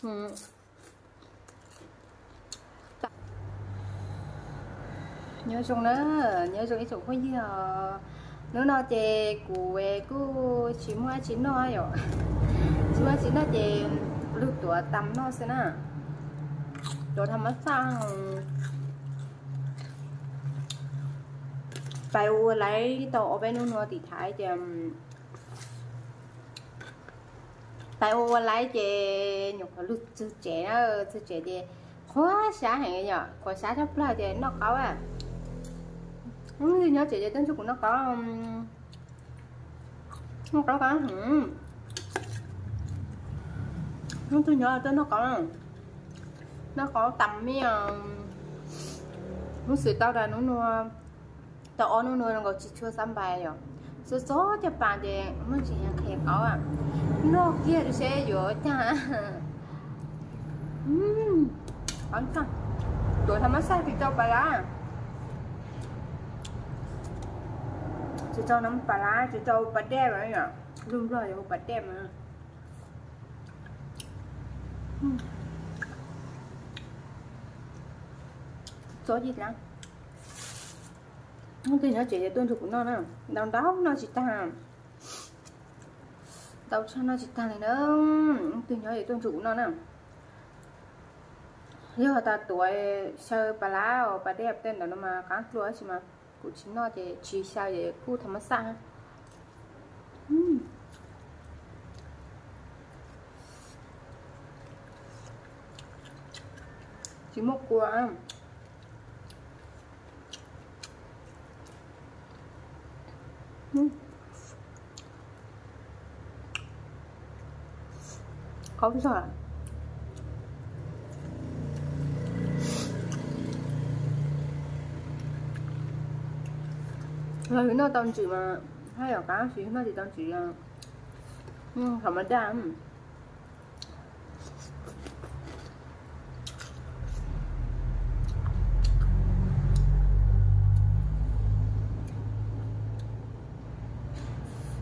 Nyob zoo na, nyob zoo ib tsoom phooj ywg. Hnub no ces kuv kuj tsis muaj dab tsi noj yom, tsis muaj dab tsi noj ces lug tuav tam noj xwb na. Tuav tham mab xaj, pais ua ua laib tau ob peb hnub no tim Thaib ces pais ua ua laib ces nyuam qhuav lug txug tsev na, txug tsev ces qhuav sab heev yom, qhuav sab tshaj plawg ces noj qaub. Hnub twg nyob tsev ces tuaj nrug kuv noj qaub, noj qaub qab heev. Hnub twg nyob tuaj noj qaub, noj qaub tas me. Hnub xwm tau rau hnub nua, tau ob hnub nua zoo nkaus tsis tshua xab npais yom, txog txog caj pas ces muaj ntsis qhia qaub, noj kiag seb yuav cas. Tuav tham mab xaj tsis tau pas lab, tsis tau nab pas lab, tsis tau pas dej, lug Nplog yuav hu pas dej mas. Txob ib, hnub twg nyob tsev ces tuaj nrug kuv noj na, ntau ntau noj tsis tag, ntau tshaj noj tsis tag li na. Hnub twg nyob ces tuaj nrug kuv noj na. Yog tas tuav xyaw pas lab, pas dej tej ntawd no mas qab dlua tab sis mas kuv tsis noj ces tsis xyaw ces kuj tham mab xaj. Tsis muaj kua. Qaub zog. Los yus noj tau ntsws mas haj yam qab, yus noj tsis tau ntsws, thaum mas daj.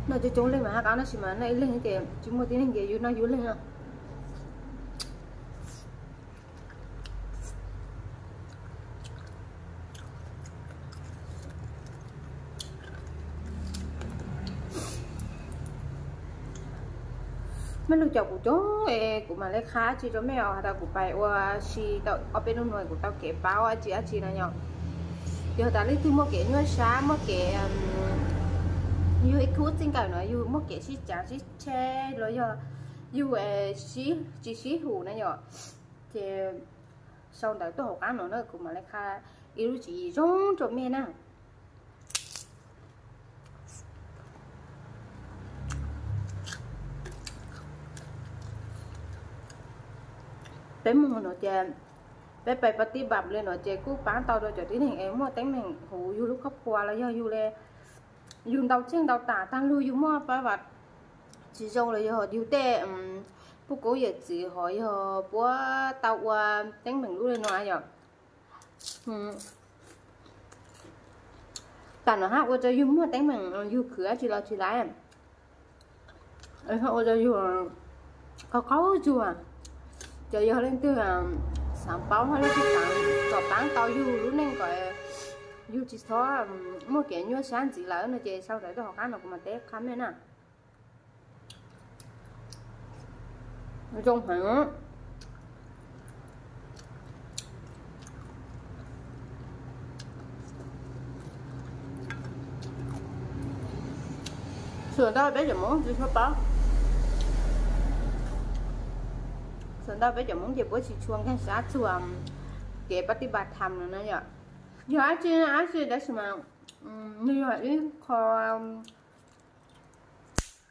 Noj coob coob leej mas haj qab tab sis mas noj ib leeg ces tsis muaj tib neeg ces yus noj yus leeg no. Mej lug caum kuv coob es kuv mam le qha dab tsi rau mej os, has tas kuv pais ua si tau ob peb hnub no kuv tau kev paub dab tsi dab tsi no yom. Yog tas leej twg muaj kev nyuaj sab, muaj kev, yug ib khub txij nkawm no yug muaj kev sib cav sib tsheb los yog yug tsis sib hum na yom, ces sau ntawv tuaj hauv qab no na kuv mam le qha ib lub tswv yim zoo rau mej na. Peb mus no ces peb pais pab tib npam li no ces kuj paab tau rau cov tib neeg es muaj teeb meem huv yug lub khuab khua los yog yug le, yug ntau txheej ntau tam tag lug yug muaj pab vas tsis zoo los yog yug tej puj koob yawm txwv hos yog puab tau ua teeb meem lub li no yom. Tam no hab ua rau yug muaj teeb meem yug khwv dab tsi los tsis laiv, ua rau yug qaug qaug zug. Ces yog leej twg xaav paub hab leej twg xaav kom paab tau yug lub neej kom yug tsis txhob muaj kev nyuaj sab ntxiv lawm no ces sau ntawv tuaj hauv qab no kuv mam teb qha mej na. Zoo heev. Txhua ntau peb cov Moob tsis tshua paub, txhua ntau peb cov Moob ces puab tsis tshua nkeeg sab txug kev pab tib npam tham no na yom. Yog dab tsi dab tsi tab sis mas nws yog ib qho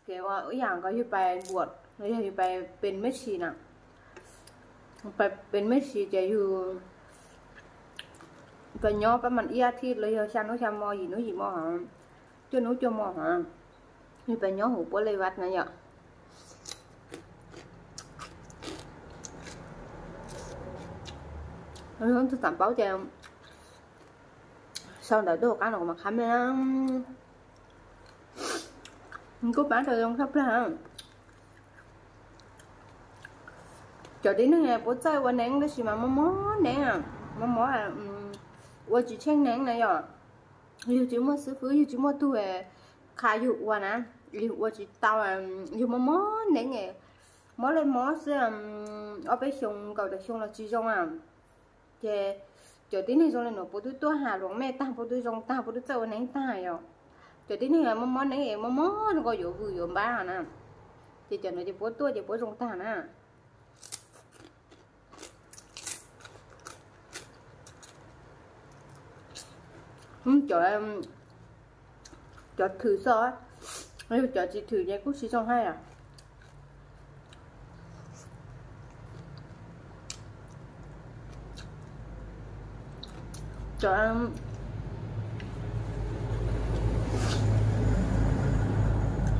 kev ua ib yam nkaus yug pais npuam los yog yug pais pes mej si na, pes mej si ces yug pais nyob pab mas ib as thiv los yog xya nub xya mo, yim nub yim mo hov, cuaj nub cuaj mo hov, yug pais nyob huv puab le vaj na yom. Leej twg xaav paub ces sau ntawv tuaj hauv qab no kuv mam qha mej. Kuj paab tau zoo tshaj plawg. Cov tib neeg puab txawj ua neeb tab sis mas mob mob neeb, mob mob, ua tsis tsheej neeb na yom. Yug tsis muaj xib fwb, yug tsis muaj tug qha yug ua na, yug ua tsis tau, yug mob mob neeb, mob li mob xwb, ob peb xyoo nkaum tawm xyoo los tsis zoo. Ces cov tib neeg zoo li nuav puab twb tuaj has luam mej tag, puab twb zoo tag, puab twb txawj ua neeb tag yom. Cov tib neeg mob mob neeb, mob mob zoo nkaus yuav vwm yuav npab na, ces cov nuav ces puab tuaj ces puab zoo tag na. Cov thwm xwb, yog cov tsis thwm ces kuj tsis zoo hab yom.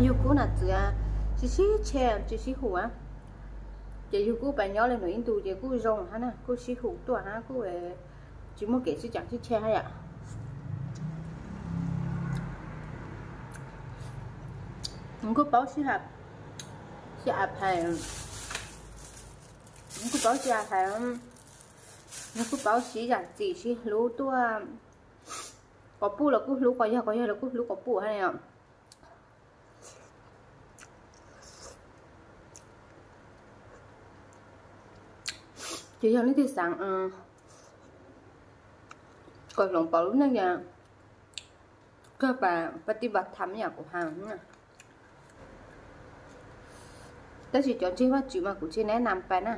Yug kub nam txwv tsis sib tshe tsis sib hum, ces yug kuj pab nyob li nuav ib ntus ces kuj zoo hab na, kuj sib hum tuaj hab, kuj tsis muaj kev sib cav sib tshe hab yom. Kuj paub sib, sib a phais, kuj paub sib a phais, kuj paub sib zam txim sib hlub tuaj. Quas puj los kuj hlub quas yawg, quas yawg los kuj hlub quas puj hab yom. Ces yog leej twg xaav kom hloov pauv lub neej, kawg pas pab tij npam tham yam kuv has. Tab sis cov ntseeg Vaajtswv mas kuv tsis neb nam pais na.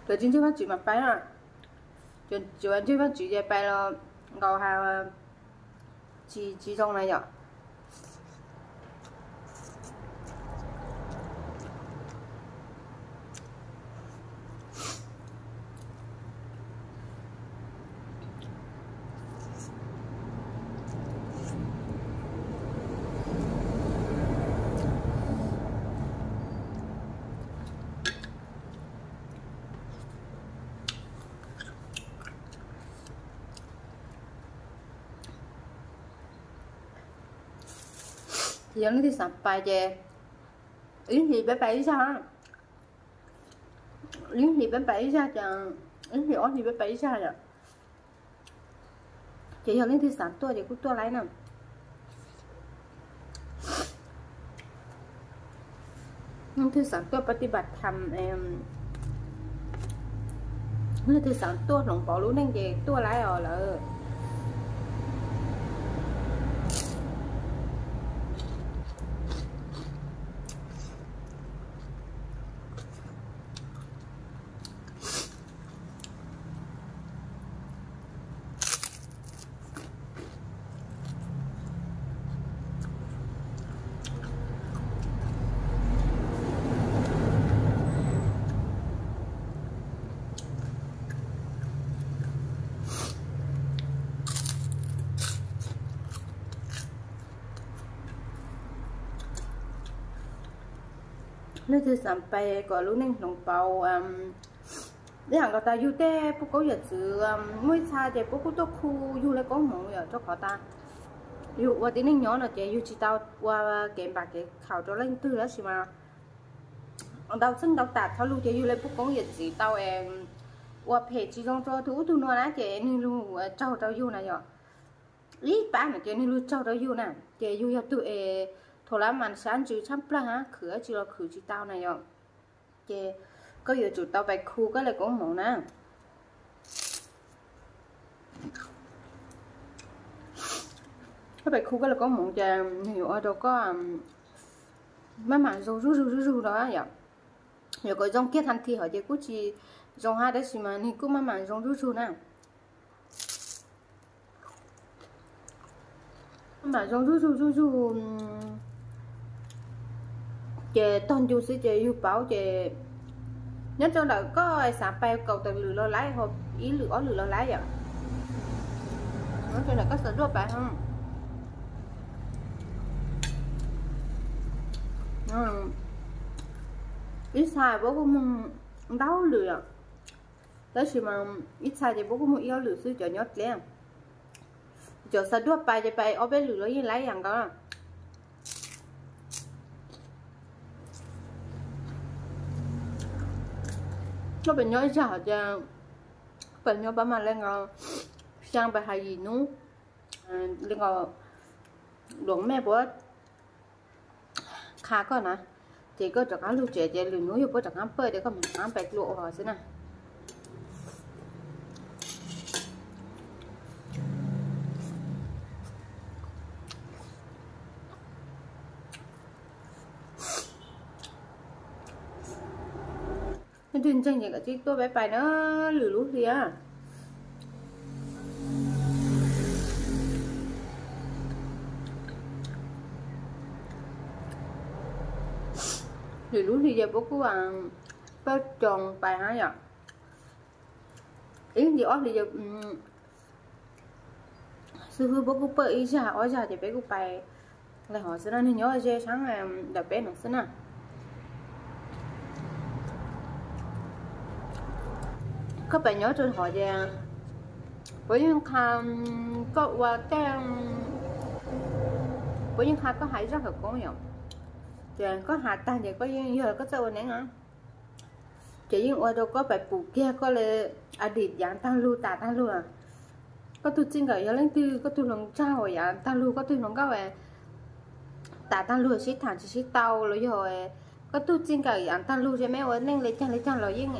Cov tsis ntseeg Vaajtswv mas pais na. Cov ntseeg Vaajtswv ces pais los nkaus has tsis, tsis zoo na yom. Yog leej twg xav pais ces ib hlis peb pais ib zag, ib hlis peb pais ib zag, ib hlis ob hlis peb pais ib zag yom. Ces yog leej twg xav tuaj ces kuj tuaj laib na. Leej twg xav tuaj pab tij npam tham, leej twg xav tuaj hloov pauv lub neej ces tuaj laib os lawm. Leej twg xav pais kom lub neej hloov pauv, ib yam nkaus tas yug tej puj koob yawm txwv, muaj ib txha ces puab kuj tuaj khu yug le koob hmoov yom, rau qhov tas yug ua tib neeg nyob no ces yug tsis tau ua kev npam kev khaum rau leej twg tab sis mas ntau txheej ntau tam txhua lug ces yug le puj koob yawm txwv tau es ua phem tsis zoo rau tug ub tug nuav na ces nwg lug tsaug rau yug na yom. Ib pab no ces nwg lug tsaug rau yug na, ces yug yog tug es thaum lab mas sab ntsws tshaj plawg hab, khwv dab tsi los khwv tsis tau na yom. Ces koj yuav tsum tau pais khu koj le koob hmoov na. Koj pais khu koj le koob hmoov ces nwg yuav ua rau koj maj mam zoo zuj zug zuj zug no yom. Yuav kom zoo kiag tha thi hov ces kuj tsis zoo hab tab sis mas nwg kuj maj mam zoo zuj zug na. Maj mam zoo zuj zug zuj zug ces tog ncu xwb ces yug paub ces nyob rau ntawm koj xav pais kaum tawm lwm los laib, ib lwm ob lwm los laib yom. Nyob rau ntawm koj xav duaj pais. Ib txha puab kuj moog ntau lwm yom, tab sis mas ib txha ces puab kuj moog ib ob lwm xwb cov nyob dleb. Cov xav duaj pais ces pais ob peb lwm los yeej laib yam nkaus. Koj pem nyob ib zaj hos cas, pem nyob pab mas li nkaus, xyaa pem hais yim hnub, li nkaus luam mej puab qha koj na, ces koj rov qaab lug tsev ces lwm hnub yog puab rov qaab paj ces koj mam rov qaab pem dlua ua xwb na. Leej twg ntseeg ces koj tsis tuaj peb pais na, lwm lub hli. Lwm lub hli ces puab kuj paj coos pais hab yom. Ib ntsis ob hli, xib hwb puab kuj paj ib zag ob zag ces peb kuj pais le hov xwb na, nwg nyob ze saab ntawm peb no xwb na. Koj pem nyob rua hov ces puab yeej qha koj ua tej, puab yeej qha koj hais zaj khawv koob yom. Ces koj has tag ces koj yeej yog koj txawj ua neeb na, ces yeej ua rua koj pais pum kiag koj le a dim yaav taag lug tas taag lug. Koj tug txij nkawm yog leej twg, koj tug hluas nraug yaav taag lug, koj tug hluas nkauj tas taag lug sib thaam tsis sib tau los yog koj tug txij nkawm yaav taag lug, meb ua neej le caag le caag los yeej,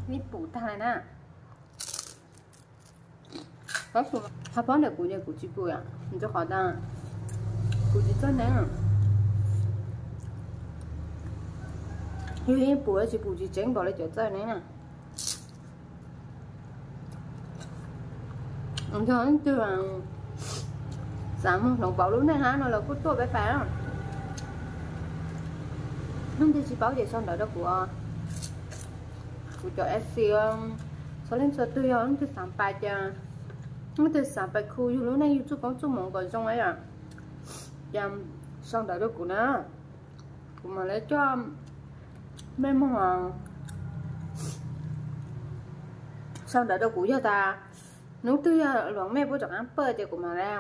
yeej pum taag le na. Hab pob ntawm kuv ces kuv tsis pum, rua qhov tas kuv tsis txawj neeb. Yog yeej pum tsis pum tsis tseeb npaum le cov txawj neeb na. Yog leej twg xaav moog hloov pauv lub neej hab no los kuj tuaj peb pais. Leej twg tsis paub ces sau ntawv rua kuv, kuv cov F C, txhua leej txhua tug yog leej twg xaav pais ces, leej twg xaav pais khu yug lub neej yug txuj koob txuj moov kom zoo, ces sau ntawv rua kuv na. Kuv mam le coj mej moog. Sau ntawv rua kuv yog tas hnub twg yog luas mej puab rov qaab paj ces kuv mam le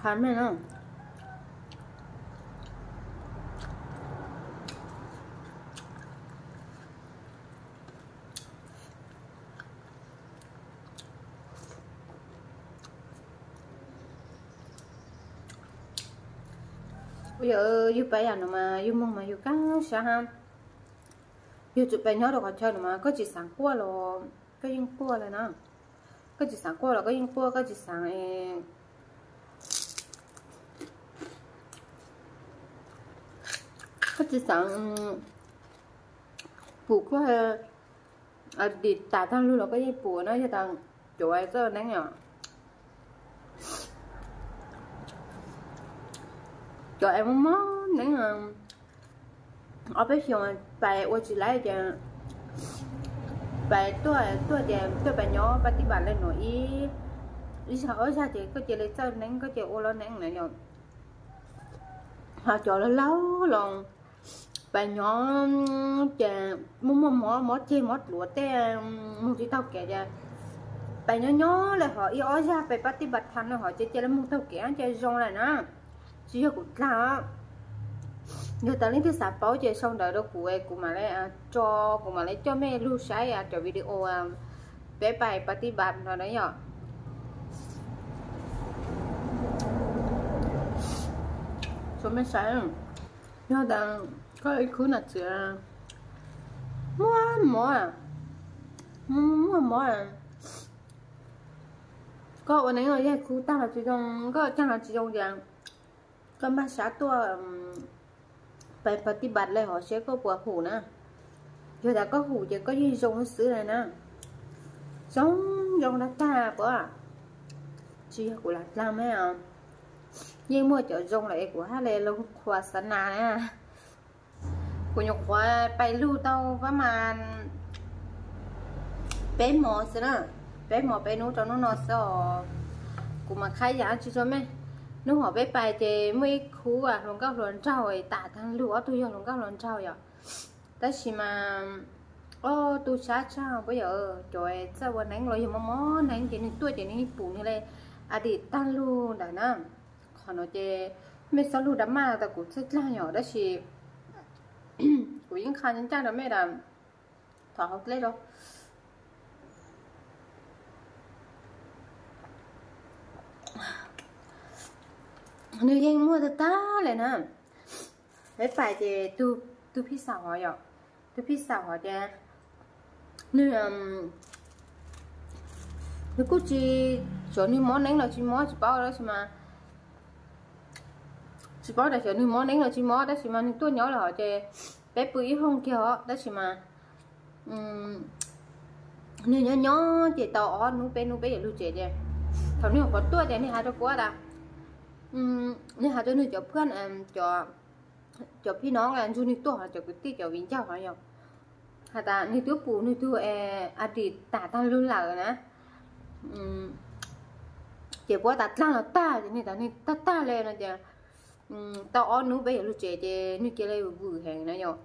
pha mej na. Yog yug pais yaam no mas yug moog mas yug kaaj sab hab. Yug tsuas pais nyob rau qhov chaw no mas koj tsis xaav quaj los koj yeej quaj le na. Koj tsis xaav quaj los koj yeej quaj, koj tsis xaav, koj tsis xaav pum koj dim tas taag lug los koj yeej pum na, yog tas cov txawj neeb yom. Cov es mob mob neeb, ob peb xyoos pais ua tsis laib ces pais tuaj tuaj ces tuaj pais nyob pab tij npam le nuav ib, ib zag ob zag ces koj cia li txawj neeb, koj cia ua lub neeb na yom. Ho cov laug laug los pais nyob ces muaj muaj mob, mob ceg mob dluav tej, moog tsis taug kev ces pais nyob nyob le hov ib ob zag pais pab tij npam tham le hov ces cia li moog taug kev ces zoo lawm na. Tsis yog kuv dlaag, yog tas leej twg xaav paub ces sau ntawv rau kuv, kuv mam le tso, kuv mam le coj mej lug saib cov video peb pais pab tij npam no na yom. Tso mej saib, yog tas koj ib khub nam txiv muaj mob, muaj mob, koj ua neeb los yog khub tag los tsis zoo, koj caag los tsis zoo ces koj npaj sab tuaj pais pab tij npam le hov saib koj puas hum na. Yog tas koj hum ces koj yeej zoo xwb le na. Zoo zoo tag tag puas, tsis yog kuv lam dlaag mej, yeej muaj cov zoo lawm es kuv hab le lug qhuas xav nas na. Kuv nyuam qhuav pais lug tau pab mas peb hmo xwb na, peb hmo peb hnub rau hnub no xwb os. Kuv mam qha yaam tsi rua mej, hnub hov peb pais ces muaj ib khub hluas nkauj hluas nraug tas taag lug, ob tug yog hluas nkauj hluas nraug yom. Tab sis mas ob tug sab tshaj puab yog cov txawj ua neeb los yog mob mob neeb ces nwg tuaj ces nwg pum nwg le a dim taag lug ntawd na. Qhov no ces mej xob lug drama tas kuv txhaj dlaag yom, tab sis Kuv yeej qha ncaj rau mej as, thov hauv dlej rau. Nws yeej muaj tag tag li na. Peb pais ces tus phij xaum hov yom, tus phij xaum hov ces nws, nws kuj tsis, xyov nws mob neeb los tsis mob tsis paub tab sis mas, tsis paub tias xyov nws mob neeb los tsis mob tab sis mas nws tuaj nyob lawm hov ces peb pw ib hoob kiag os tab sis mas nws nyob nyob ces tau ob hnub peb hnub peb yuav lug tsev ces thaum nws qhuav tuaj ces nws hais rau kuv tas, nws hais rau nws cov phaj, cov phij no ntsug nws tuaj hov, cov kwv tij cov viv ncaus hov yog has tas nws twb pum nws tug a dim tas tag lug lawm na. Ces puab tas dlaag los tag ces nws tas nws tag tag le no ces tau ob hnub peb yuav lug tsev ces nws cia li vwm heev na yom.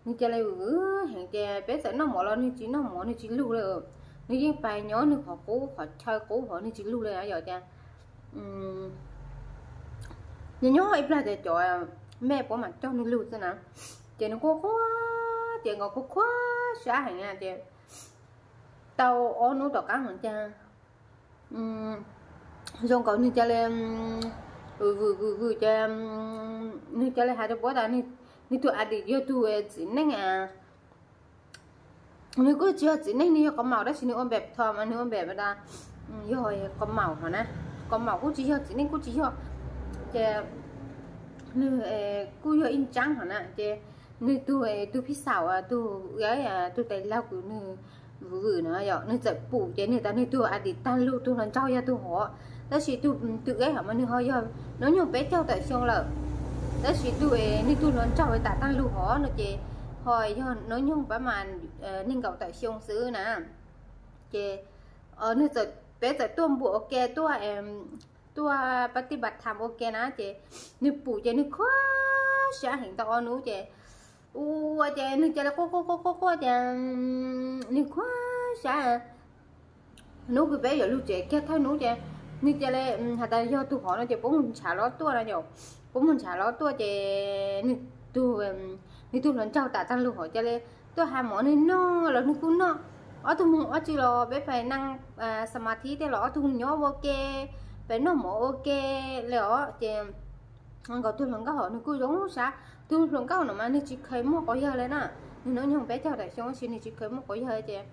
Nws cia li vwm heev ces peb txawm noj mov los nws tsis noj mov nws tsis lug li. Nws yeej pais nyob nws qhov qub qhov chaw qub hov nws tsis lug li yom ces nyob nyob ib plag ces cov mej puab mam coj nws lug xwb na. Ces nws quaj quaj ces nkaus quaj quaj sab heev na ces tau ob hnub tom qab no ces zoo nkaus nws cia li vwm vwm vwm ces nws cia li hais rau puab tas nws tug a dim yog tug txiv neej, nws kuj tsis yog txiv neej nws yog qhov maum tab sis nws ua npem tho mas nws ua npem tas yog qhov maum hov na, qhov maum kuj tsis yog txiv neej kuj tsis yog ces nws kuj yog ib ntsaab hov na ces nws tug, tug phij xaum tug, tug tais laug kws nws vwm vwm no yom nws txawm pum ces nws tas nws tug a dim tag lug tug hluas nraug yog tug hov tab sis tug, tug eb hov mas nws ho yog hnub nyoog peb caug tawm xyoo lawm tab sis tug, nws tug hluas nraug tas tag lug hov no ces ho yog hnub nyoog pab mas nees nkaum tawm xyoo xwb na. Ces nws txawm, peb txawm tuaj npuam ua ke tuaj, tuaj pab tij npas tham ua ke na ces nws pum ces nws khuab sab heev tau ob hnub ces ua ces nws cia li quaj quaj quaj quaj quaj ces nws khuab sab. Hnub kws peb yuav lug tsev kiag thawj hnub ces nws cia li has tas yog tug hov no ces puab mus ntshav los tuaj na yom, puab mus ntshav los tuaj ces nws tug, nws tug hluas nraug tas tag lug hov cia li tuaj has mov nws noj los nws kuj noj. Ob tug moog ua tsi los peb pais neeg xa ma thib tej los ob tug nyob ua ke, peb noj mov ua ke li os ces nkaus tug hluas nkauj hov nws kuj zoo sab. Tug hluas nkauj no mas nws tsis kheev muaj quas yawg li na, nws hnub nyoog peb caug tawm xyoo tab sis nws tsis kheev muaj quas yawg ces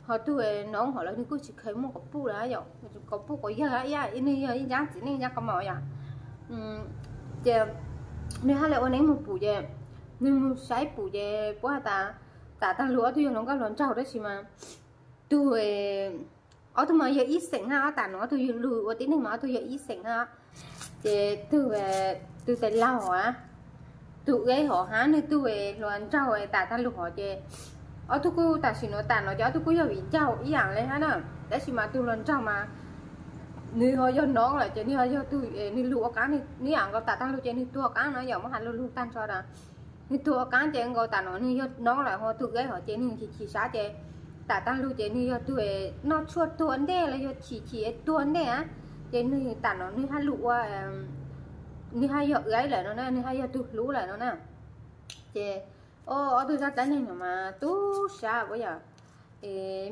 ho tug noob hov los nws kuj tsis kheev muaj quas puj li yom, quas puj quas yawg ib yam, nws yog ib ntsaab txiv neej ntsaab qhov maum yom. Ces nws hab li ua neeb moog pum ces nws moog saib pum ces puab has tas tas tag lug ob tug yog hluas nkauj hluas nraug tab sis mas tug, ob tug mas yog ib xeem hab, ob tam no ob tug lug ua tib neeg mas ob tug yog ib xeem hab. Ces tug, tug tais laug hov, tug eb hov hab nws tug hluas nraug tas tag lug hov ces ob tug kuj tam sim no tam no ces ob tug kuj yog viv ncaus ib yam li hab na, tab sis mas tug hluas nraug mas nws ho yog noob lawm ces nws ho yog tug, nws lug ua qaab, nws yam nkaus tam tag lug ces nws tuag qaab no yom, muab has lug lug tag nrho tas nws tuag ua qaab ces nkaus tam no nws yog noob lawm ho tug eb hov ces nws chim chim sab ces tam tag lug ces nws yog tug noj tshuaj tuag ntej los yog chim chim tuag ntej a, ces nws tam no nws hab lug ua, nws hab yog ib lawm no na, nws hab yog tug hlub lawm no na. Ces ob tug zaj dab neeg no mas tub sab puab yog,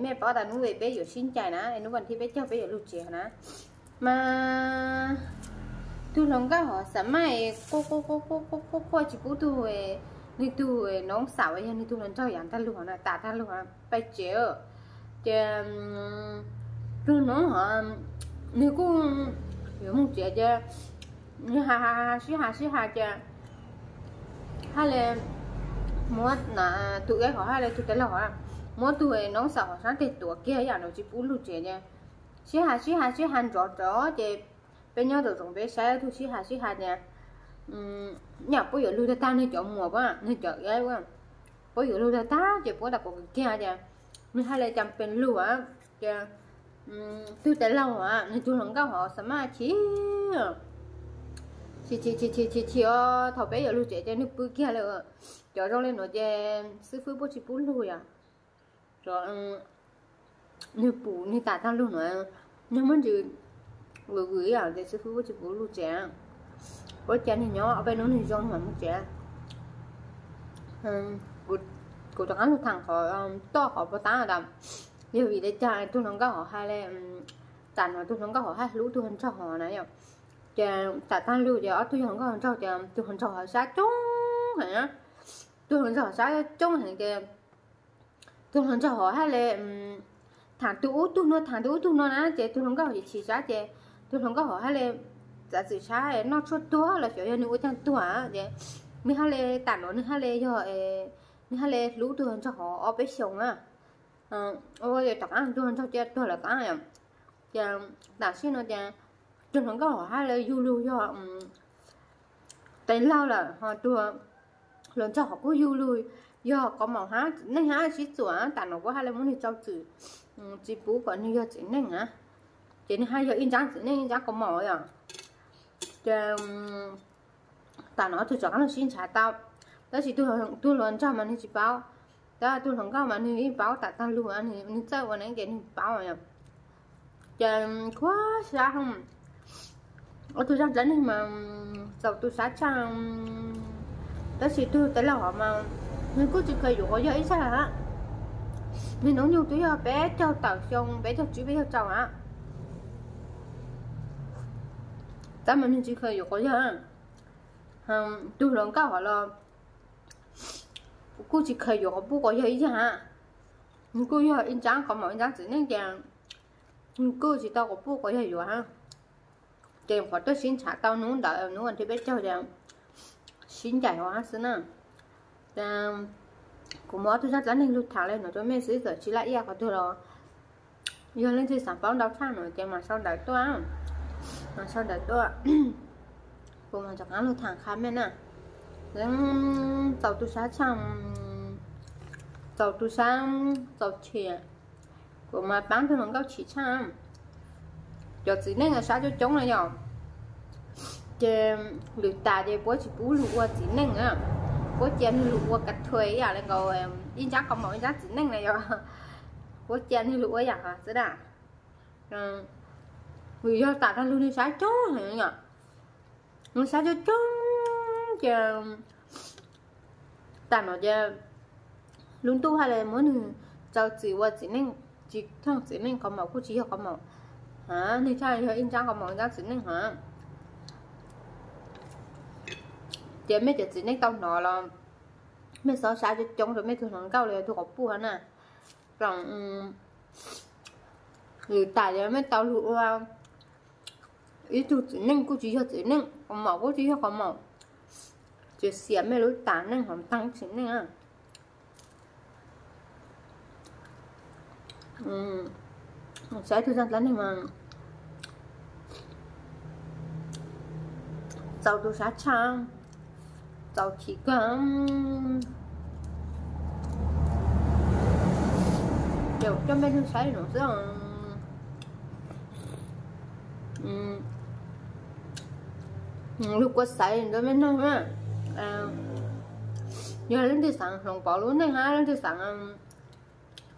mej paub tas hnub peb yuav sib ncaim na, hnub vas thib peb caug peb yuav lug tsev na, mas tug hluas nkauj hov xam maj quaj quaj quaj quaj quaj tsis pub tug, nws tug noob xaum yog nws tug hluas nraug yaav tag lug hov na, tas tag lug hov pais tsev. Ces tug noob hov nws kuj yuav moog tsev ces nws has has sib has sib has ces hab li muab tug eb hov hab li tug tais laug hov muab tug noob xaum hov sab teg tuav kiag ib yam no tsis pub lug tsev ces sib has sib has sib has nrov nrov ces peb nyob tom zoov peb saib ob tug sib has sib has ces ib yam puab yuav lug tag tag nws cov muam puab, nws cov eb, puab yuav lug tag tag ces puab tas kuv kiag ces nws hab li cas pes lug ces tug tais laug hov nws tug hluas nkauj hov xam maj chim chim chim chim chim chim os, thaum peb yuav lug tsev ces nws pw kiag li. Cov zoo li no ces xib fwb puab tsis pub lug yom. Nws pum nws tas tag lug no, nws muaj ntsis vwm vwm ib yam ces xib fwb puab tsis pub lug tsev. Puab cia nws nyob ob peb hnub nws zoo mam moog tsev. Kuv rov qab lug thaam qhov toj qhov puas tab tas, yog vim le caag tug hluas nkauj hov hais le, tam no tug hluas nkauj hov haj hlub tug hluas nraug hov na yom. Ces tam taag lug ces ob tug yog hluas nkauj hluas nraug ces tug hluas nraug hov sab coob heev, tug hluas nraug hov sab coob heev ces tug hluas nraug hov haj le thaam tug ub tug nuav thaam tug ub tug nuav na ces tug hluas nkauj hov chim sab ces tug hluas nkauj hov haj le txav txim sab noj tshuaj tuag los xyov yog nwg ua caag tuag ces nwg haj le tam no nwg haj le yog nwg haj le hlub tug hluas nraug hov ob peb xyoos na. Ua rov qaab tug hluas nraug cia tuag lawm qaab yom. Ces tam sim no ces tug hluas nkauj hov haj le yug lug yog tais laug lawm ho tug hluas nraug hov kuj yug lug yog qhov maum hab txiv neej hab sib txuam, tam no kuv haj le muab nwg tsau txim, tsis pub kom nwg yog txiv neej na. Ces nwg haj yog ib nraab txiv neej ib nraab qhov maum yom. Ces tam no tug rov qaab lug sib ntshav tau, tab sis tug hluas nraug mas nwg tsis paub, tab tug hluas nkauj mas nwg yeej paub tam taag lug, nwg txawj ua neeb ces nwg paub. Ces kuv sab, ob tug zaj dlaab neeg mas txaus tu sab tshaj, tab sis tug tais laug hov mas nwg kuj tsis kheev yuav quas yawg ib zag hab. Nwg noob nyoog twb yog peb caug tawm xyoo, peb caug tsib peb caug rau hab, tab mas nwg tsis kheev yuav quas yawg. Tug hluas nkauj hov los kuj tsis kheev yuav quas puj quas yawg ib zag hab. Nwg kuj yog ib nraab qhov maum ib nraab txiv neej ces nwg kuj tsis tau quas puj quas yawg yuav hab. Ces qhov tuaj sib ntshav tau hnub ntawd, hnub vas thib peb caug ces sib ncaim hov hab xwb na. Kuv muab ob tug zaj dlaab neeg lug thaam le nuav rua mej xwb, txawm tsis laj iab qhov twg los yog leej twg xaav paub ntau tshaj no ces mam sau ntawv tuaj, mam sau ntawv tuaj. Kuv mam rov qaab lug thaam qha mej na. Txaus tu sab tshaj, txaus tu sab, txaus chim. Kuv mas paab tug hluas nkauj chim tshaj. Cov txiv neej sab coob coob na yom, ces lwm tas ces puab tsis pub lug ua txiv neej, puab cia nwg lug ua kav thuas ib yam le nkaus ib nraab qhov maum ib nraab txiv neej na yom. Puab cia nwg lug ua yam hov xwb na. Vim yog tam taag lug nwg sab coob heev yom, nwg sab coob coob ces tam no ces lub ntuj haj le muab nwg tsau txim ua txiv neej, tsis thooj txiv neej qhov maum kuj tsis yog qhov maum, nwg tshaj yog ib nraab qhov maum ib nraab txiv neej hov. Ces mej cov txiv neej tau hnov los mej xob sab coob coob rua mej tug hluas nkauj los yog tug quas puj hov na. Lwm tas yog mej tau lug ua ib tug txiv neej kuj tsis yog txiv neej, qhov maum kuj tsis yog qhov maum, tsis xiam mej lub tas neej hov taag txiv neej. Saib tug zaj dlaab neeg mas txaus tu sab tshaj, txaus chim kawg. Ces coj mej lug saib no xwb. Lug kua xaiv rua mej noog na, yog leej twg xaav hloov pauv lub neej hab leej twg xaav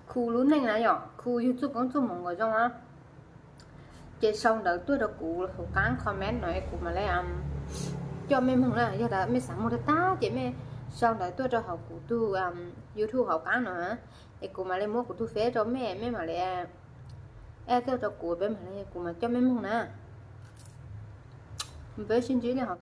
khu lub neej na yom, khu yug txuj koob txuj moov nkaus zoo na, ces sau ntawv tuaj rua kuv hauv qaab comment no es kuv mam le coj mej moog na. Yog tas mej xaav moog tag tag ces mej sau ntawv tuaj rua hauv kuv tug YouTube hauv qaab no es kuv mam le muab kuv tug feb rua mej, mej mam le add tuaj rua kuv, peb mam le, kuv mam coj mej moog na. Peb sib ntsib le hauv